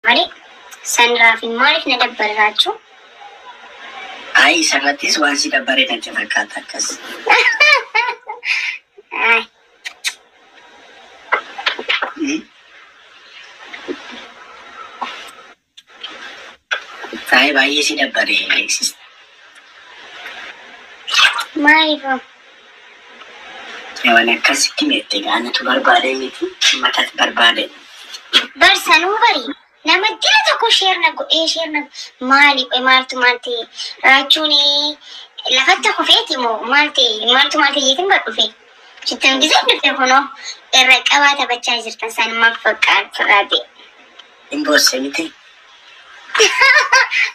Malee sanirraa fi maaliif na dabbare Raachuu? Ayi, isarrattis waan si dabbare natti fakkaata akkas. Ay, Ayi, baay'ee si dabbare, Alexis. Maaliif? Waan akkasitti meette gaanatu barbaade miti, matatu barbaade. Barsanuu bari nama dila tokko share na godhee, share na maali, maaltu maal ta'e, Raachuun lafatti kufeeti moo maal ta'e, maaltu maal ta'e jeetiin bar dhufe. Jittan gisee dhufe kunoo irra qabaa taphachaa jirtan san maal fakkaatu ta'e. Hin boosse miti.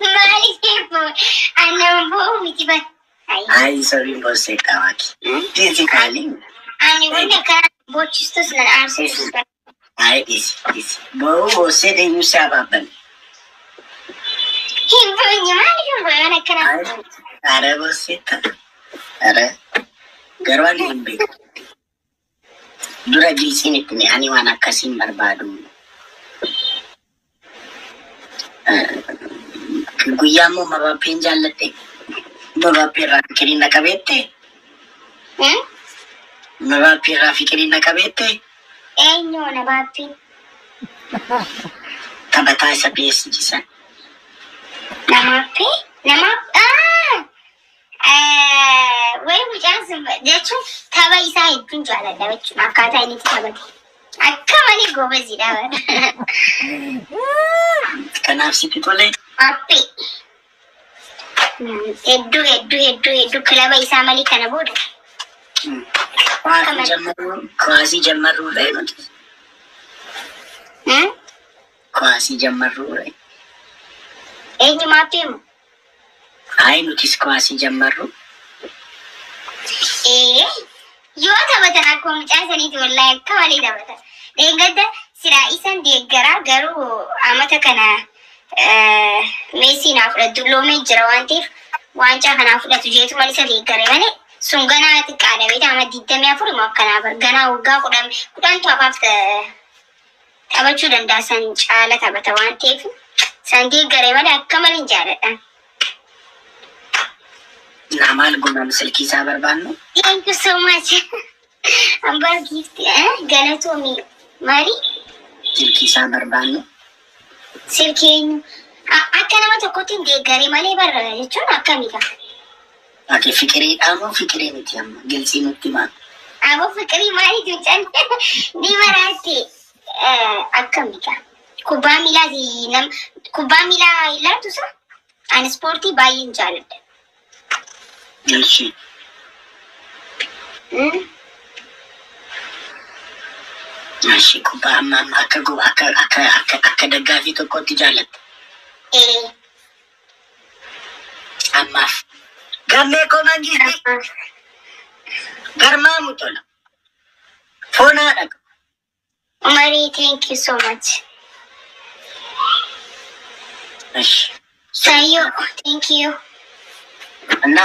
Maaliif annan bo'u miti bar. Ayi, sorry, hin boosse qabaaki. Dhiisi kaali. Ani wanni akkana boochistus nan aarsisus bar. Ayi, dhiisi, dhiisi. Bo'uu boossee eenyu si abaabban? Hin bo'inye, maaliif hin bo'e waan akkana? Ara boosseetta. Ara garuu ani hin beeku. Dura gilsiin itti mi ani waan akkasiin barbaadu. Guyyaa immoo Mbappeen jaalladhe. Mbappee irraa fikirii na qabeette. Mbappee irraa fikirii na qabeette. Eenyu na baappiin? Taphataa isa PSG san. Namaappee? Namaaf wayi mucaan sun jechuun tapha isaa hedduun jaalladha jechuun akkaataa inni itti taphate. Akka malee goobaziidha. Kanaaf sitti tole. Mbappee. Hedduu hedduu hedduu hedduu kilaba isaa malee kana booda. Kwaasii jammaruu, kwaasii jammaruu ta'e nuti. Kwaasii jammaruu ta'e. Eenyu, Mbappee moo? Ayi, nutis kwaasii jammarru. Ee, yoo taphatan akkuma mucaa saniiti, wallaahi akka malee taphatan. Dheengadda silaa isan deeggaraa, garuu amata kana Meesii naa fudhatu, dulloomee jira waan ta'eef waancaa kanaa fudhatu jeetu malee isa deeggare malee sun ganaa xiqqaadha beektaa, ama 24 immoo akkanaa bar ganaa waggaa 10 10tu hafaaf taphachuu danda'a, san caala taphata waan ta'eef san deeggare malee akka malee hin jaalladha. Naa maal goonaan silkii isaa barbaannu? Thank you so much. Ambar gift, eh? Galatoomi. Maali? Silkii isaa barbaannu. Silkii eenyu? Akka nama tokkotti hin deeggaree malee barra jechuun akkamidha? Ati fiqiriidhaa moo fiqirii miti amma? Gilsii nutti maal? Aboo, fiqirii maaliitu mucaan ni maraatti akkamidha? Kubbaa miilaati, nam kubbaa miilaa ilaaltu sa? Ani ispoortii baay'een jaalladha. Ishi. Ishi, kubbaa amma amma akka akka akka akka akka daggaafii tokkotti jaallatta. Ee. Ammaaf. Gammee koo mangisti garmaamu tola. Foonaa dhaqa. Umarii, thank you so much. Ishi. Sayo, thank you. እና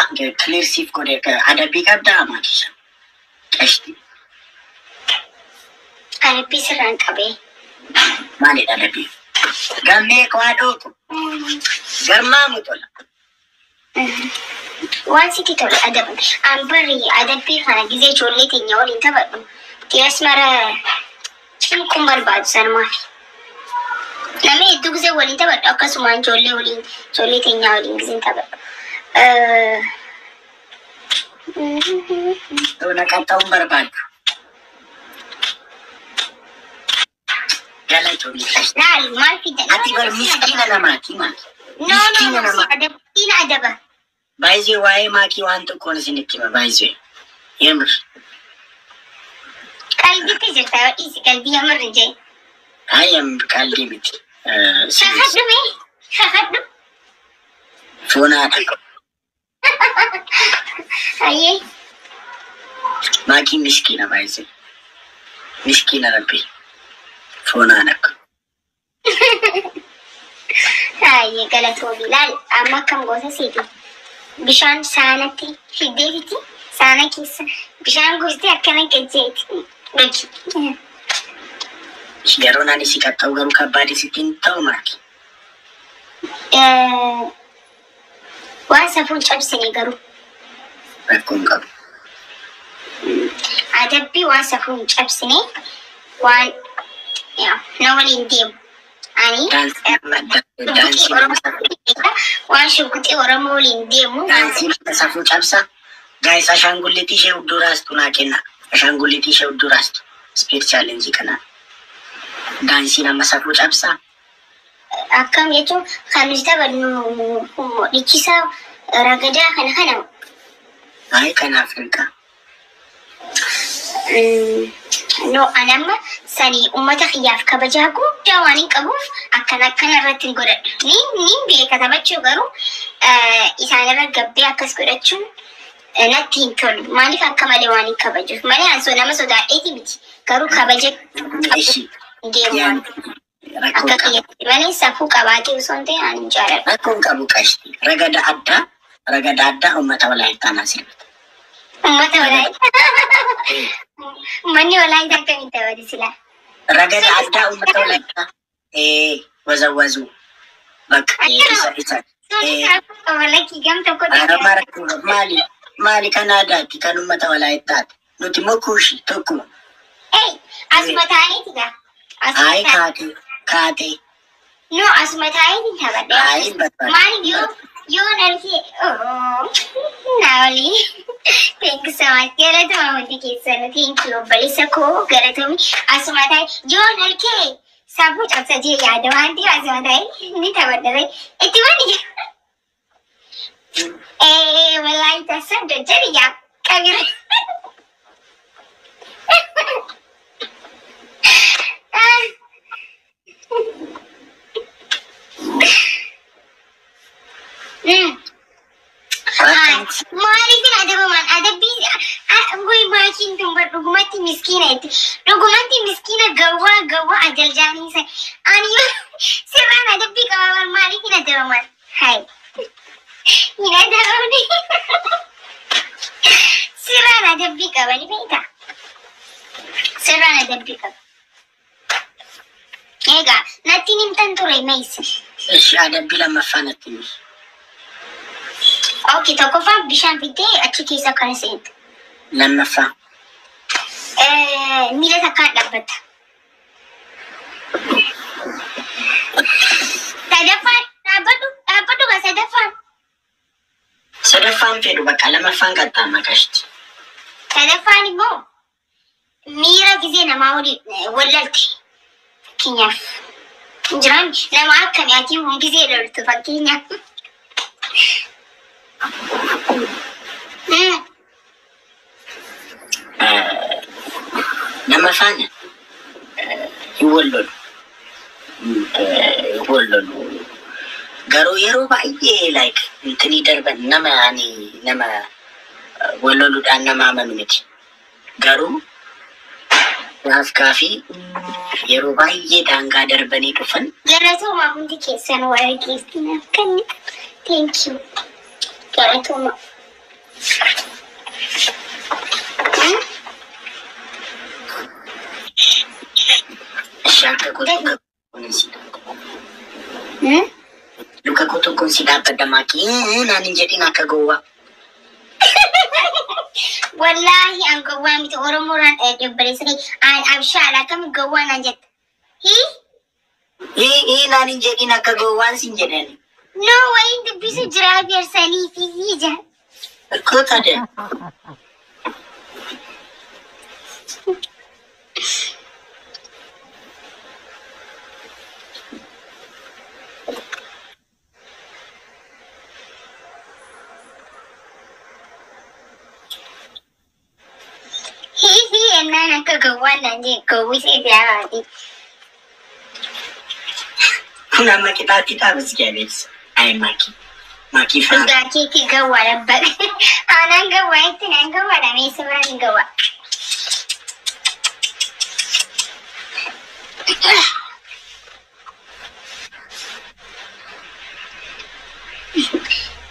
clear siif godhe, adabbii qabdaa maakisha? Qashti. Adabbii sirraan qabee. Maalidha adabbii? Gammee koo haadhootu garmaamu tola. Waan sitti tole adaban. An barri adabbii kana gizee ijoollee teenya waliin taphadhu. Dhiyees mara cinquun barbaadu sanumaaf. Namni hedduu gizee waliin taphadhu akkasumaan ijoollee waliin, ijoollee teenyaa waliin gizeen taphadhu. Tola qaxxa'uun barbaadu. Galatoomii. Laal maal fidan? Ati bar miskiina namaati maaki. No, no, Miskiina no, namaa. Adabbiin adaba. Baay'ee waa'ee maakii waan tokkoon isinitti hima baay'ee. Yemir. Qalbitti jirta, dhiisi qalbii yamarri jee. Ayyam qalbii miti. Shakadhu mee? Shakadhu. Foonaadha. Ayyee. Maakiin miskiina baay'ee. Miskiina rabbi. Foonaadha. Ayyee, galatoomi. Laal amma akkam gosa siiti. Bishaan saanatti fiddeetiti saana keessa bishaan guurtee akkana gajjeeti. Dhugi. Yeroon ani si qaxxa'u garuu kabbaadii sitti hin ta'u maaki. Waan safuun cabsine garuu. Rakkoo hin qabu. Adabbii waan safuun cabsine waan na waliin deemu. Ani Daansii nama waan shugguxii Oromoo waliin deemu. Daansii nama safuu cabsa. Guys, ashaangulliitii ishee hudduu raastu naa kenna. Ashaangulliitii ishee hudduu raastu. Speed challenge kanaan. Daansii nama safuu cabsa. Akkam jechuun kan nuti taphannu dhichisa ragadaa kana kana. Ayi kan Afrikaa. No, ani amma sanii uummata kiyyaaf kabajaa guddaa waan hin qabuuf akkana akkana irratti hin godhadhu. Ni beeka taphachuu garuu isaan irra gabbee akkas godhachuun natti hin tolu. Maaliif akka malee waan hin kabajuuf malee ani nama sodaadheeti miti. Garuu kabaja Ishi. deemu waan Rakkoo akka qabu. kiyyatti malee safuu qabaatee osoo hin ta'in ani hin jaaladhu. Rakkoon qabu qashti. Ragada addaa. Ragada addaa uummata Walaayittaa naa sirbita. Uummata Walaayittaa. Uummanni Walaayittaa akkamiin taphate silaa? Ragada addaa uummata Walaayittaa. Wazawwazu. Bakka isa isa. Sunis rakkoo qaba lakkii gam tokkotti. Arama rakkoo qabu. Maali? Maali kan aadaati kan uummata Walaayittaati. Nuti immoo kuushi tokkuma. Ei, asuma taa'eeti gaa. Asuma Ayi taa'e. kaatee kaatee. No, asuma taa'eeti taphadhe. Ayi barbaadu. Maali yoo narkee naawli. Thank you so much. Galatuma hundi keessan. Thank you obboleessa koo galatoomi. Asuma taa'e yoo narkee safuu cabsa jee yaada waan ta'eef asuma taa'e ni taphadhe. Itti wani. Walaayittaa sabda jariyaa qabira. Maaliifin adabaman adabbii goy maakiin tun bar dhugumatti miskiina itti dhugumatti miskiina gawwaa gawwaa ajaljaanii isa ani sirraan adabbii qabaman maaliifin adabaman hai hin adabamne sirraan adabbii qabani beektaa sirraan adabbii qaba. Egaa natti himtan ture meesi. Ishi adabbii lammaffaa natti himi. Okay, tokkoffaan bishaan fiddee achi keessa kan seentu. Lammaffaa. Miila takkaan dhaabbatta. Sadaffaan dhaabbadhu dhaabbadhu gaa sadaffaan. Sadaffaan fedhu bakka lamaffaan qaxxaama qashti. Sadaffaan immoo miira gizee namaa waliin wallalte. Fakkeenyaaf jiraan nama akkamii ati gizee loltu fakkeenyaaf. Nama faana hin wal lolu. Hin wal lolu. Garuu yeroo baay'ee like intinii darban nama ani nama wal loluudhaan nama amanu miti. Garuu gaaf gaafii yeroo baay'ee daangaa darbanii dhufan. Galatooma hundi keessan warra geessinaaf kennitan. Thank you. Galatooma. Ishee akka koo tokkoon si dhaabbata. Luka koo tokkoon si dhaabbadha maakii naan hin jedhin akka gowwaa. Wallaahi an gowwaa miti Oromoodhaan obboleessa kee an abshaala akkami gowwaa naan jetta. Hii? Ii naan hin jedhin akka gowwaan sin jedhani. No wayin dubbisu jiraa beersanii fi ija. Kota de. Hii hii ennaan akka gowwaan naan jee gowwisee jiraati. Kun amma qixaatti dhaabas jabeessa. Ayi maakii. Maakii fa'a. Dhugaa keetii gowwaa dhabbata. Aanaan gowwaa itti naan gowwaadha meessa biraan hin gowwaa.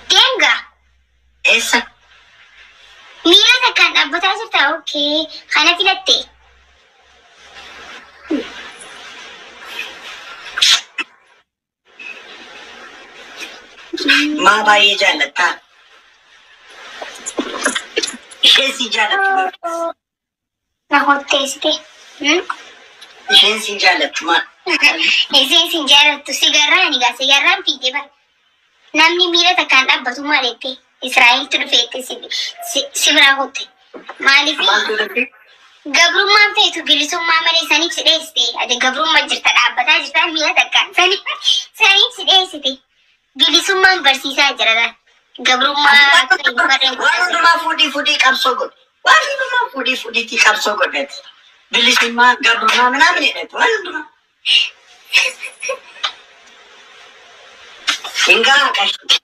Deemgaa. Eessa? Miila takkaan dhaabbataa jirta okay. Kana filatte. Maa baay'ee jaallattaa? Isheen si jaallattu garuu. Na hotteessite. Isheen si jaallattu maal? Isheen si jaallattu sigarraan egaa sigarraan fiigee bara. Namni miila takkaan dhaabbatu maal jettee Israa'eltu dhufeetti si biraa hotte. Maaliif Maaltu dhufe? Gabrummaan feetu bilisummaa malee saniif si dheessite. Ati gabrummaa jirta dhaabbataa jirta miila takkaan saniif si dheessite. Bilisummaan barsiisaa jira laal. Gabrummaa akka hin barreen Waan hundumaa fuudhii fuudhii qabsoo godhe. Waan hundumaa fuudhii fuudhiitii qabsoo godhate. Bilisummaa gabrummaa ምናምን jedhate waan hundumaa. Hingaa qashti.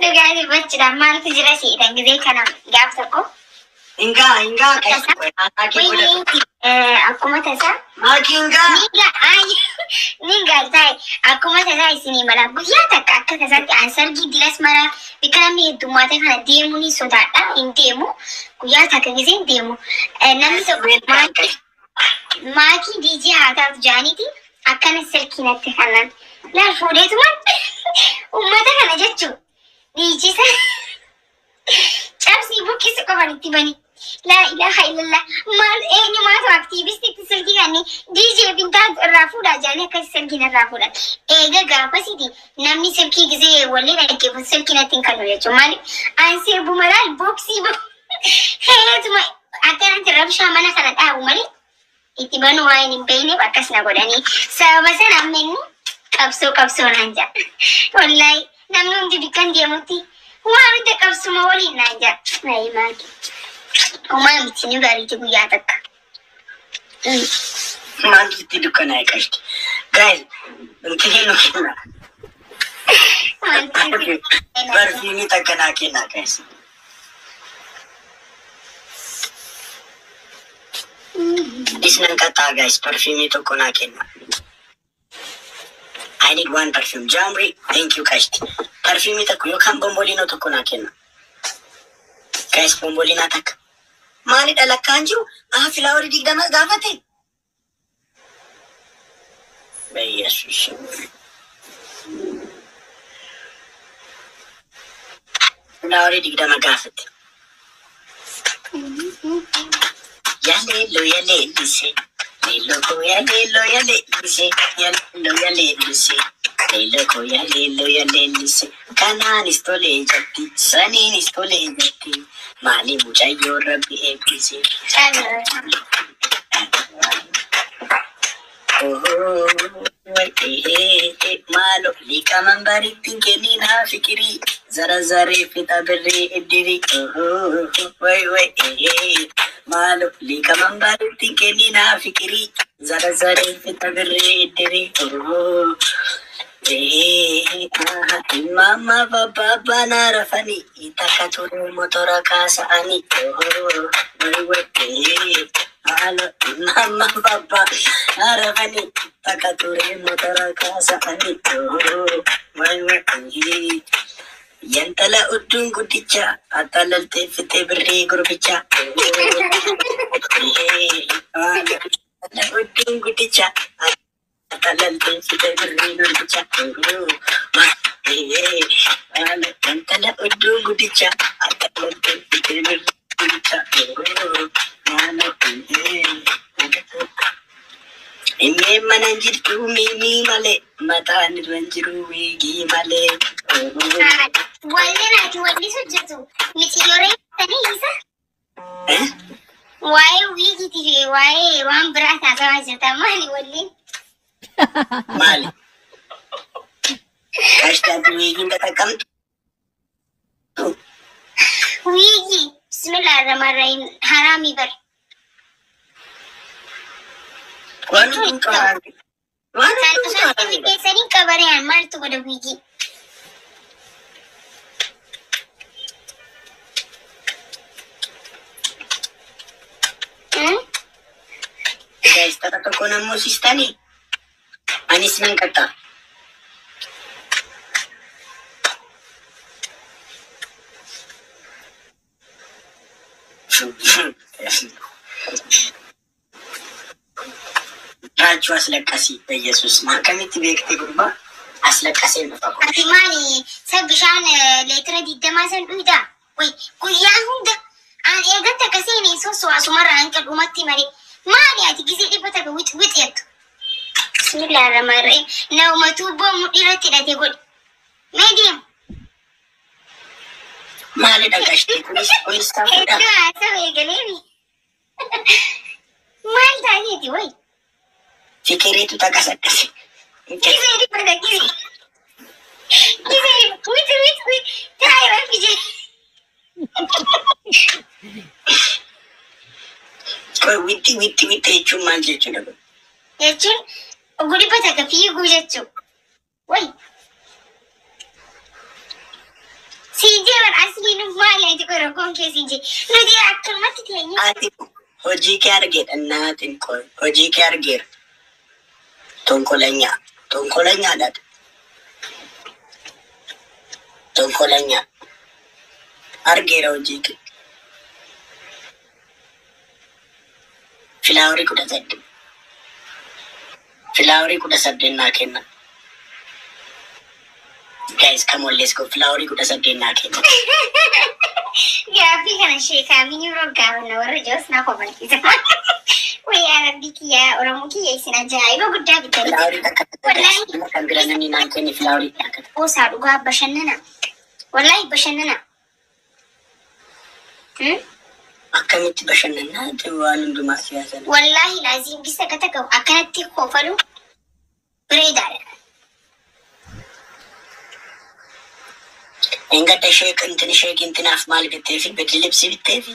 Dhugaatii gochuudhaan maaltu jira seetan gisee kana gaaf tokko. Hingaa hingaa qashti. Haasaa kee godhatu. Akkuma tasaa. Maaki hingaa. Ni galtaa'e akkuma tasaa isinii mala guyyaa takka akka tasaatti an sargii diras mara bikka namni heddummaate kana deemuu ni sodaadha hin deemu guyyaa takka gisee hin deemu. Namni tokko maakii diijii haa taatu jaaniiti akkana silkii natti kannan laal fuudheetuma uummata kana jechuun diijii sana cabsii buqqisi qofan itti bani. Laa ilaaha illallah maal eenyumaatu aktiivistiitti silkii kanni DJ bintaatu irraa fuudhaa jedhanii akkas silkiin irraa fuudhan. Eega gaafasiiti namni silkii gisee waliin dhaggeeffatu silkii natti hin kennu jechuudha. Maaliif an sirbu malaal booksii heetuma akkanatti rabshaa mana kana dhaabu malee itti banuu waan hin beekneef akkas na godhanii sababa sana amma inni qabsoo qabsoo naan jedha. Wallaahi namni hundi bikkan deemutti waan hunda qabsuma waliin naan jedha. Ayi maali. Homaa miti ni bariiti guyyaa takka. Maaltu sitti dukkanaa'e qashti? Guys, intinii nu kenna. Barfiini takka naa kenna guys. Isnan qaxxaa guys, parfiimii tokko naa kenna. I need one perfume. Jamri, thank you qashti. Parfiimii tokko yookaan bomboliinoo tokko naa kenna. Guys, bomboliinaa takka. Maalidha lakkaan jiru? Ah, flowerii 20 gaafate. Yesus. Flowerii 20 gaafate. Yaleelo yaleellise. Leelo koo yaleelo yaleellise. Yaleelo yaleellise. Leelo koo yaleelo yaleellise. Kanaanis tolee jatti. Saniinis tolee jatti. Maali mucayyoo rabbi eebbise. Maalo liqaman barittiin kenninaa fikirii. Zara zaree fixa birrii iddirii. Way way. Maalo liqaman barittiin kenninaa fikirii. Zara zaree fixa birrii iddirii. Mama baba na rafanii takka turee motora kaasa'anii. Way way. Maalo mama baba na rafanii takka turee motora kaasa'anii. Way way. Yantala udduun guddicha attalaltee fixee birrii gurbicha. Yantala udduun guddicha attalaltee fixee birrii gurbicha. Yantala udduun guddicha attalaltee fixee birrii gurbicha. Inni mana jirtu miimii malee mataan irra hin jiru wiigii malee. Walleen ati wallisu jirtu miciyyooree tanii isa. Waa'ee wiigiitii fi waa'ee waan biraa taasisaa jirta maali walleen? Maali? Qashtaati wiigiin tattaqqamtu? Wiigii bismillah ar-rahmaan ar-rahiim haraamii bar. Waan hunduu haraami. Waan hunduu haraami. Keessanii qabareen maaltu godha wiigii? Guys, tapha tokko nan moosistanii? Anis nan qaxxa. Raachuu aslaqqasii Yesuus akkamitti beekte gurbaa aslaqqaseen dhufa kun. Ati maali sa bishaan leetira 20 san dhuydaa? Way guyyaa hunda an eegatti akka seene sossoo asumarraa hanqa dhumatti malee maali ati gisee 100 wix wix jettu? Bismillahirrahmanirrahim. Nama tuubboo mudhii irratti hidhate godhi. Mee deemu. Maalidha gashtii kunis kunis ta'uudha. Hedduu haasawa eegaleemi. Maal taateeti way? Fikiriitu taqasaqqase. Gisee 100 gisee. Gisee wix wix wix taa'ee rabbi jedhe. Witti witti witti jechuun maal jechuudha? Jechuun oguu 100 fiiguu jechuudha. Way. Siinjee bar asliin maali ati rakkoon kee siinjee nuti akkanumatti teenye. Ati hojii kee argeedha naatiin qoy hojii kee argeera. Tonkolanyaa tonkolanyaadha. Tonkolanyaa argeera hojii kee. Filaaworii 18. Filaaworii 18 naa kenna. Guys, come on, let's go. Filaaworii 18 naa kenna. Gaaffii kana sheekaamiin yeroo gaafanna warra jiruus na komalchiisa. Wayyaa rabbii kiyyaa Oromoo kiyya isin ajaa'iba guddaa bitanii. Filaaworii takka Wallaahi nama kan bira namni naan kenne filaaworii takka. Qoosaa dhugaa bashannana. Wallaahi bashannana. Akkamitti bashannanaa waan hundumaa siyaasa. Wallaahi laaziim bisa akka takka akkanatti kofalu bareedaadha. Engadda sheek intin sheek intinaaf maal bittee fi beddi libsii bittee fi.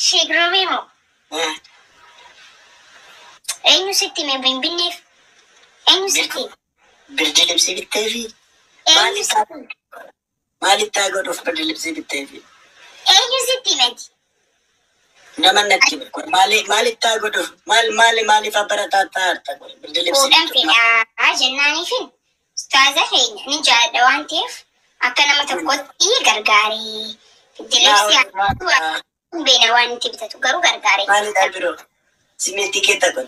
Sheek Roobee moo? Eenyu sitti hime hin binneef? Eenyu sitti hime? Birdi libsii bittee fi. Eenyu sitti hime? Maalitti haa godhuuf birdi libsii bittee fi? Eenyu sitti himeti? Nama natti hime. Maalitti haa godhuuf? Maal maali maaliif abbarataa taa'arta birdi libsii Fuudhan bittuuf? fedhaa jennaaniifin ustaaza keenya ni jaalladha waan ta'eef akka nama tokkotti gargaaree fiddi libsii hin beena waan itti bitatu garuu gargaaree. Maalidha biroo? Simeetii kee ta'u.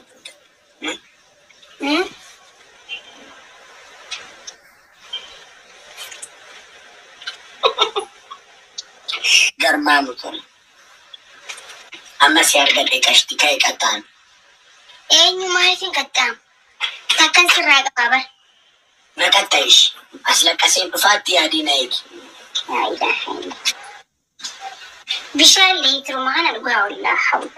Garmaamu tole. Amma si argadhe qashti ka'e qaxxaanu. Eenyu maaliif hin qaxxaamu? Takkan sirraa qabaa bara. Na qaxxaa'ish. As laqqaseen dhufaatti yaadii na eegi. Laa ilaaha illallah. Bishaan leetiruma kana dhugaa wallaahi hawla.